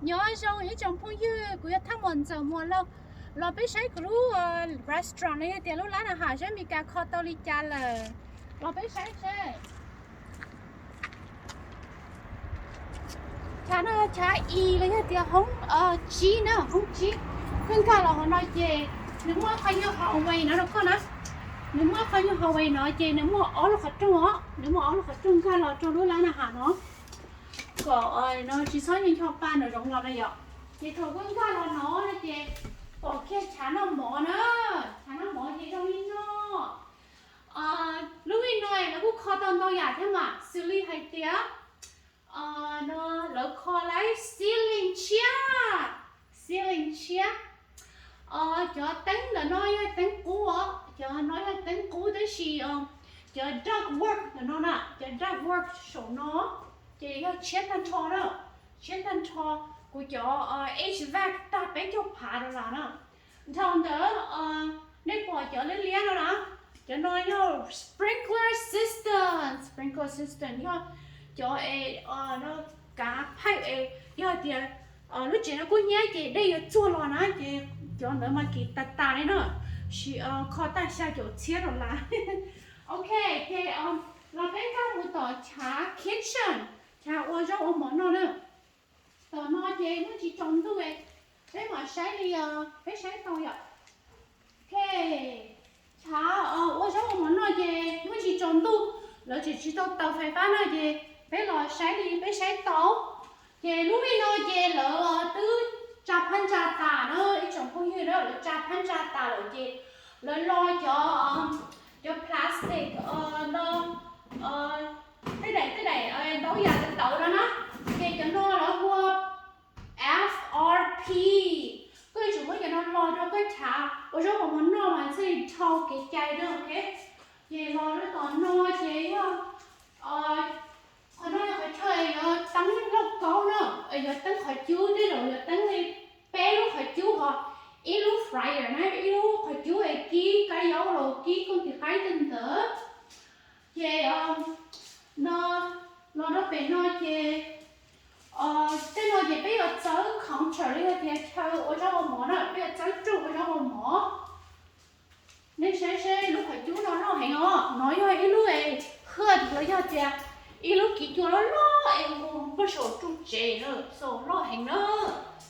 Nyob zoo ib tsoom phooj ywg, kuv yog Thaj Muas Ntxawm Muas Lauj. Los peb saib kuv lub restaurant no yog tias lub lab na has seb Meskas kho tau li cas lawm. Los peb saib seb. Chav no chav i los yog tias hoob tsib na, hoob tsib. Koj nkag los hauv no ces nws muaj qhov nyuag hallway no rau koj na. Nws muaj qhov nyuag hallway no ces nws muaj ob lub qhov rooj os, nws muaj ob lub qhov rooj nkag los rau lub lab na has no. Kom no tsis txhob nco pa nws zoov los na yom. Ces thaum koj nkag los no no ces pom kiag chav noj mov na, chav noj mov ces zoo li no. Lub vij no lawv kuj kho tau ntau yam thiab mas xws li hais tias no lawv kho lawm ceiling tshiab, ceiling tshiab. Cov teeb ntawm no yog teeb qub os, cov no yog teeb qub tab sis cov duct work ntawm no na, cov duct work saum no ces yog tshiab tag nrho na, tshiab tag nrho. Kuv cov HVAC tag peb caug phav dollar na. Dhau ntawd nej pom cov liab liab no na, cov no yog sprinkler system, sprinkler system yog cov es no kav pipe es yog tias lub tsev no kub hnyiab ces dej yuav txuag los na ces cov ntawd mas kis tas tas li na, kho tag xya caum txhiab dollar. Ok, ces los peb nkag mus tom chav kitchen, chav ua zaub ua mov noj na. Tom no ces muaj tsis tsaus ntuj, peb mam saib li, peb saib tau yom. Ok, chav ua zaub ua mov noj ces muaj tsis tsaus ntuj, lawv tseem tsis tau taws fais fab no ces peb los saib li peb saib tau. Ces lub vij no ces lawv twb tsa phab ntsa tas na ib tsoom phooj ywg na, lawv tsa phab ntsa tas lawm ces lawv lo cov, cov plastic no, tej daim tej daim ntau yam tawv tawv no na, ces cov no lawv hu ua F R P. Koj yuav tsum muab cov no lo rau koj chav ua zaub ua mov noj mas thiaj li dhau kev cai na, ok. Ces los rau tom no ces yog, qhov no yog qhov chaw yuav teeb lauj kaub na, yuav teeb qhov cub, tej zaum yuav teeb li peb lub qhov cub ho ib lub fryer na, ib lub qhov cub es kib kab yaub los kib kooj tis qaib tej ntawd. Ces no, los rau pem no ces tej no ces peb yuav txawb counter li yog tias chaw ua zaub ua mov na, peb yuav txawb rooj ua zaub ua mov. Nej saib seb lub qhov cub no loj heev os, no yog ib lub hood los yog tias ib lub kis cua loj loj es nqus puag saum rooj tsev na, so loj heev na.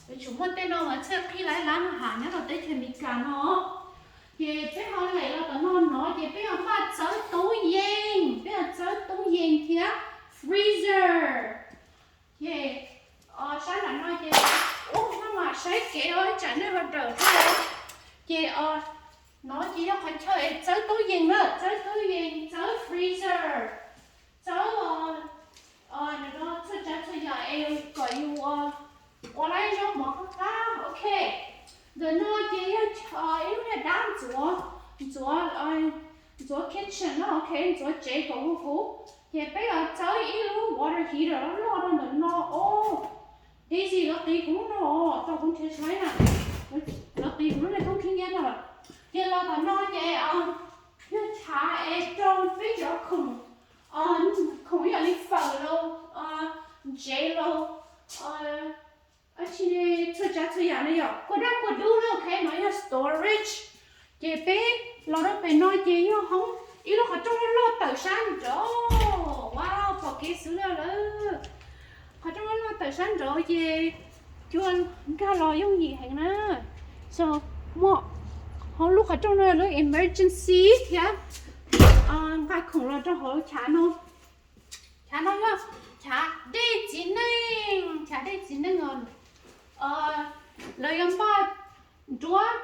Yuav tsum muaj tej no mas thiaj qhib lab lab na has nyob rau teb chaws Amelikas no. Ces peb ho lem los tom no no ces peb ho npaj txawb tub yees, peb ho txawb tub yees thiab freezer. Ces sab nram no ces, ub, maj mam saib kev os, tsam nej ho dawm thiab. Ces no ces yog qhov chaw es txawb tub yees na, txawb tub yees, txawb freezer, txawb no txhua tsav txhua yam es kom yus ua lab zaub mov qab qab, ok. Ntawm no ces yog ib lub niag dab ntxuav, ntxuav, ntxuav kitchen na, ok, ntxuav tsev kom huv huv. Ces peb yuav txawb ib lub water heater loj loj rau ntawm no os. Daisy lawv qiv kuv lub no os, tau kuv nrhiav tsis tau na. Lawv qiv kuv lub niag koob khib nyiab no lawm. Ces los tom no ces yog chav es rau peb cov khoom, khoom ib yam li fawm los, ntsev los, txhua tsav txhua yam no yog kua dab kua dub na, ok, no yog storage. Ces peb los rau pem no ces yog hoob, ib lub qhov rooj loj loj tawm sab nraud. Wow, pom kev xwb lawm. Qhov rooj loj loj tawm sab nraud ces cua nkag los yooj yim heev na. So, muaj hauv lub qhov rooj no lub emergency thiab nqa khoom los rau hauv chav no. Chav no yog chav dej txiv neej, chav dej txiv neej os. Lawv yuav npaj nruab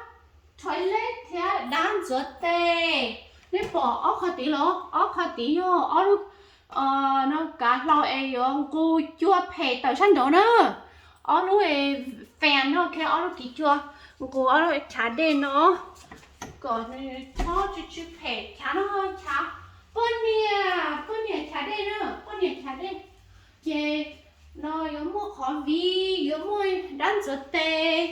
toilet thiab dab ntxuav tes. Nej pom ob qhov tid los? Ob qhov tid yog ob lub no kav hlau es yuav nqus cua phem tawm sab nraud na. Ob lub fan no, ok, ob lub kiv cua nqus ob lub chav dej no kom nws txhob tsw tsw phem. Chav no chav poj niam, poj niam chav dej na, poj niam chav dej. Ces no yuav muaj qhov viv, yuav muaj dab ntxuav tes.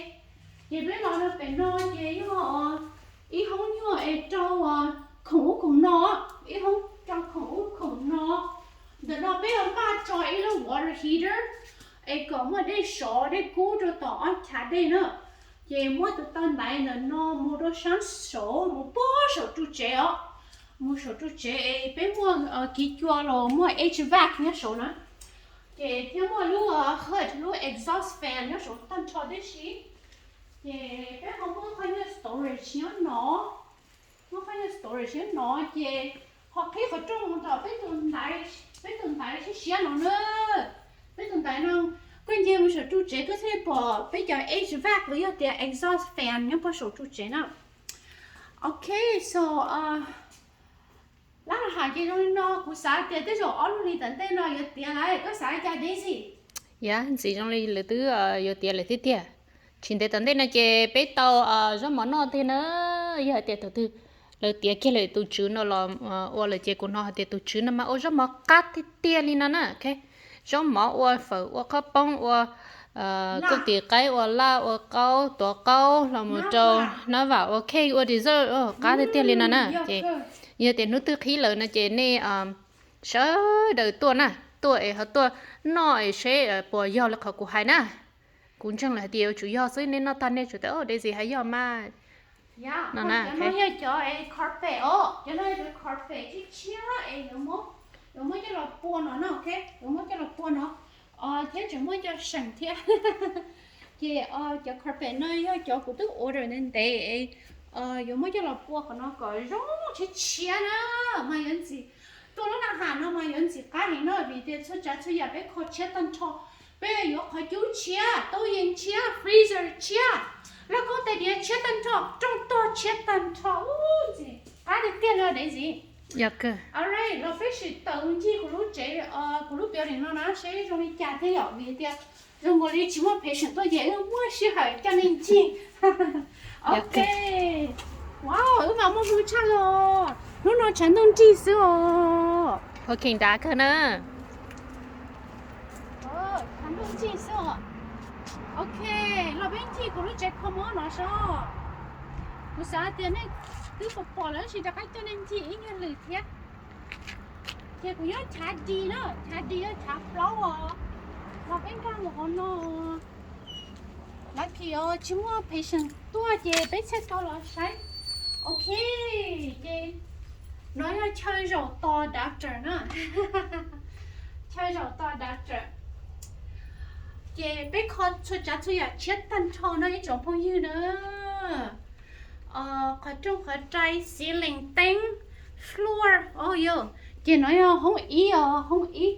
Ces peb los rau pem no ces yog ib hoob nyuag es rau khoom ub khoom no, ib hoob rau khoom ub khoom no. Ntawm no peb yuav npaj tso ib lub water heater, Es kom muaj dej sov dej kub rau tom ob chav dej na. Ces muab tus taw ntaiv ntawm no mus rau sab saud, mus puag saum ru tsev os. Mus saum ru tsev es peb muaj kiv cua los muaj H vac nyob saud na. Ces thiab muaj lub hood, lub exhaust fan nyob saud tag nrho tib si. Ces peb ho muaj qhov nyuag storage nyob no. Muaj qhov nyuag storage nyob no ces ho qhib qhov rooj mus tom peb tus ntaiv, peb tus ntaiv siab siab no na. Peb tus ntaiv no, koj nce mus saum ru tsev koj thiaj li pom peb cov H vac los yog tias exhaust fan nyob puag saum ru tsev na. Ok, so lab has ces zoo li no, kuv xav tias tej zaum ob lub hlis tom ntej no yuav tiav lawm, koj xav li cas Daisy? Yog, ntxim zoo li lawv twb yuav tiav lawm tiag tiag. Tsis ntev tom ntej no ces peb tau zaub mov noj tiag na. Yog hais tias thaum twg lawv tiav kiag lawm tus tswv no los ua lawm ces kuv hnov hais tias tus tswv no mas ua zaub mov qab tiag tiag li no na. Zaub mov ua fawm ua qhob poob ua koj tis qaib ua laj ua qaub tuav qaub los mus rau hnab vam ua cake ua dessert qab tiag tiag li no na. Ces yog tias hnub twg qhib lawm no ces nej sawv daws tuaj na, tuaj es ho tuaj noj es seb puas yog li qhov kuv hais na. Kuv ntseeg lawm hais tias yuav tsum yog xwb, nej noj tag nej tsum tias Daisy hais yog mas. Cov no yog cov carpet os, cov no yog cov carpet tshiab tshiab es yuav muab coj los pua no na, ok, yuav muab coj los pua no. Thiab tseem muaj cov seem thiab. Ces cov carpet no yog cov kuv twb order ntev ntev, yuav muab coj los pua qhov no kom zoo tshiab tshiab na, mas yuav ntxim, tuaj lub lab has no mas yuav ntxim qab heev no vim tias txhua tsav txhua yam peb kho tshiab tag nrho. Peb yuav qhov cub tshiab, tub yees tshiab, freezer tshiab, lauj kaub tais diav tshiab tag nrho, rooj tog tshiab tag nrho, ntxim qab tiag tiag li Daisy. Alright, los peb sim tawm ncig kuv lub tsev, kuv lub building no na seb zoo li cas thiab yom, vim tias zoo nkaus li tsis muaj patient tuaj ces wb muab sij hawm coj nej ncig. Ok. Wow, wb mas muaj hmoo tshaj los. Hnub no tshav ntuj nrig xwb os. Parking dav kawg na. Tshav ntuj nrig xwb os. Ok, los peb ncig kuv lub tsev kho mob no seb. Kuv xav tias nej twb pom pom lawm tab sis rov qab coj nej ncig ib nyuag lwm thiab. Ces kuv nyob chav D na, chav D yog chav plaub os. Los peb nkag mus hauv no. Lawv phim os, tsis muaj patient tuaj ces peb txhij tau los saib. Ok, ces no yog chaw zaum tos doctor na. Chaw zaum tos doctor. Ces peb kho txhua tsav txhua yam tshiab tag nrho no ib tsoom phooj ywg na. Qhov rooj qhov rai, ceiling, teeb, floor, o yog. Ces no yog hoob ib os, hoob ib.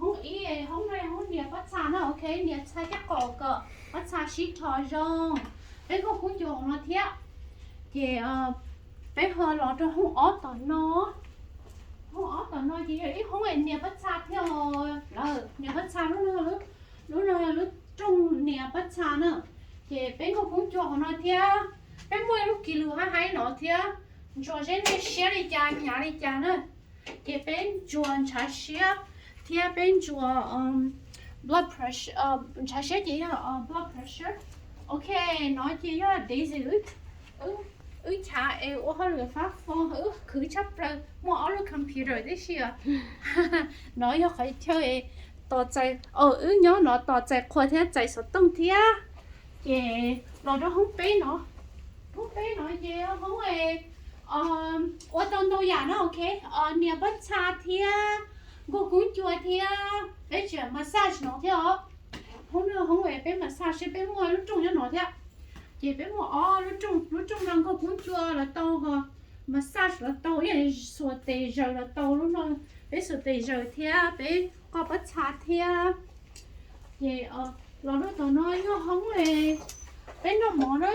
Hoob ib, hoob no hoob nias pob txha na, ok, nias txha caj qaum kom pob txha sib rho zoo. Peb nkauj kub ncua hauv no thiab. Ces peb ho los rau hoob ob tom no. Hoob ob tom no ces yog ib hoob nias pob txha thiab os. Lawv nias pob txha lub no, lub no yog lub rooj nias pob txha na. Ces peb nkauj kub ncua hauv no thiab. Peb muaj ib lub kis lus hab haib no thiab. Ntsuas seb nej siab li cas hnyav li cas na. Ces peb ntsuas ntshav siab thiab peb ntsuas blood pressure, ntshav siab ces yog blood pressure. Ok, no ces yog Daisy wb chav es ua hauj lwm fab fo, wb khwv tshaj plaws, muaj ob lub computer tib si os. No yog qhov chaw tos txais, wb nyob no tos txais qhua thiab txais xov tooj thiab. Ces los rau hoob peb no, hoob peb no ces hoob ua tau ntau yam na, ok, nias pob txha thiab, nkauj kub ncua thiab, peb tseem massage no thiab os. Hoob no hoob es peb massage seb peb muaj lub rooj nyob no thiab. Ces peb muaj ob lub rooj, lub rooj no nkauj kub ncua los tau, ho massage los tau, ib yam li xuas tes zaws los tau lub no, peb xuas tes zaws thiab peb qoj pob txha thiab. Ces los rau tom no yog hoob peb noj mov na.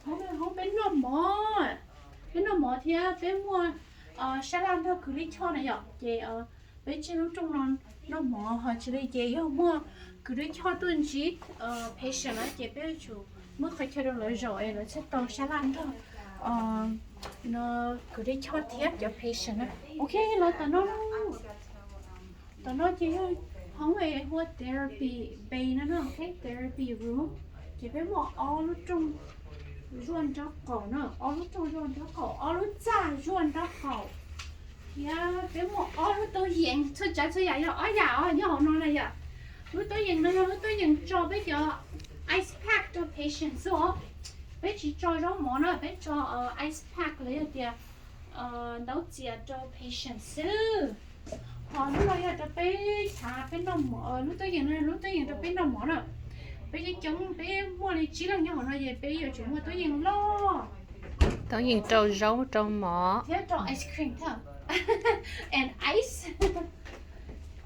Hoob peb noj mov, peb noj mov thiab peb muaj sab laj nrog kwv lij choj na yom. Ces peb tseg lub rooj no noj mov ho tsis li ces yog muaj kwv lij choj tuaj ntsib patient na ces peb yuav tsum muab qhov chaw rau lawv zaum es lawv thiaj tau sab laj nrog kwv lij choj thiab cov patient na. Ok, los tom no, tom no ces yog hoob es hu ua therapy bay no, therapy room. Ces peb muaj ob lub rooj zuaj nraub qaum na, ob lub rooj zuaj nraub qaum, ob lub txaj zuaj nraub qaum. Yog peb muaj ob lub tub yees, txhua tsav txhua yam yog ob yam os nyob hauv no na yom. Lub tub yees no yog lub tub yees tso peb cov ice pack rau patient xwb os. Peb tsis tso zaub mov na, peb tso ice pack los yog tias ntaub txias rau patient xwb. Ho lub no yog rau peb chav peb noj mov, lub tub yees no lub tub yees rau peb noj mov na. Peb coob coob, peb muaj li tsib leej nyob hauv no ces peb yuav tsum muaj tub yees loj. Tub yees rau zaub rau mov thiab rau ice cream thiab. And ice.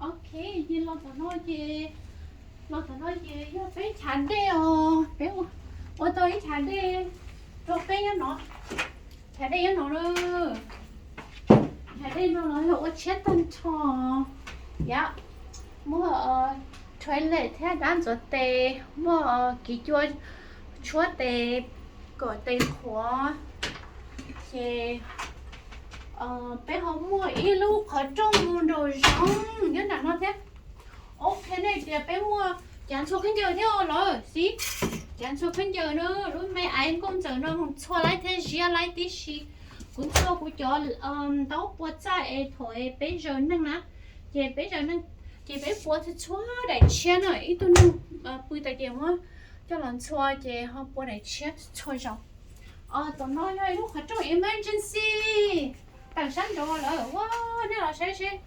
Ok, ces los tom no ces, los tom no ces yog peb chav dej os, peb ua tau ib chav dej rau peb nyob no. Chav dej nyob no na. Chav dej no los yog ua tshiab tag nrho. Yog muaj toilet thiab dab ntxuav tes, muaj kiv cua tshuab tes, kom tes qhuav. Ces peb ho muaj ib lub qhov rooj mus nraum zoov nyob nram no thiab. Ok, nej tias peb muaj cav ntxhua khaub ncaws thiab lawm xib. Cav ntxhua khaub ncaws na, lub me aiv nkauj ntxawm no mus ntxhua laib thiab ziab laib tib si. Kuv ntxhua kuv cov ntaub pua txaj es thaum peb zaws neeg na, ces peb zaws neeg ces peb pua txhua daim tshiab na, ib tug neeg pw tas ces muab coj los ntxhua ces ho pua daim tshiab txhua zaus. Tom no yog ib lub qhov rooj emergency. Tawm sab nraud lawm ua, nej los saib seb.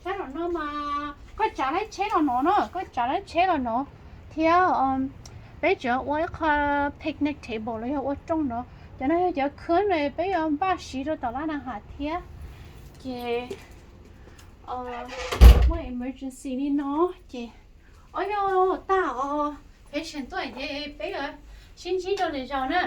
Sab nraum no mas koj tsav lab tsheb los no na, koj tsav lab tsheb los no thiab. Peb tseem ua ib qho picnic table los yog ua rooj no. Cov no yog cov khwb no peb yuav npaj siv rau tom lab na has thiab. Ces muaj emergency li no ces, o yog tag os, patient tuaj ces peb yuav sib ntsib rau lwm zaus na.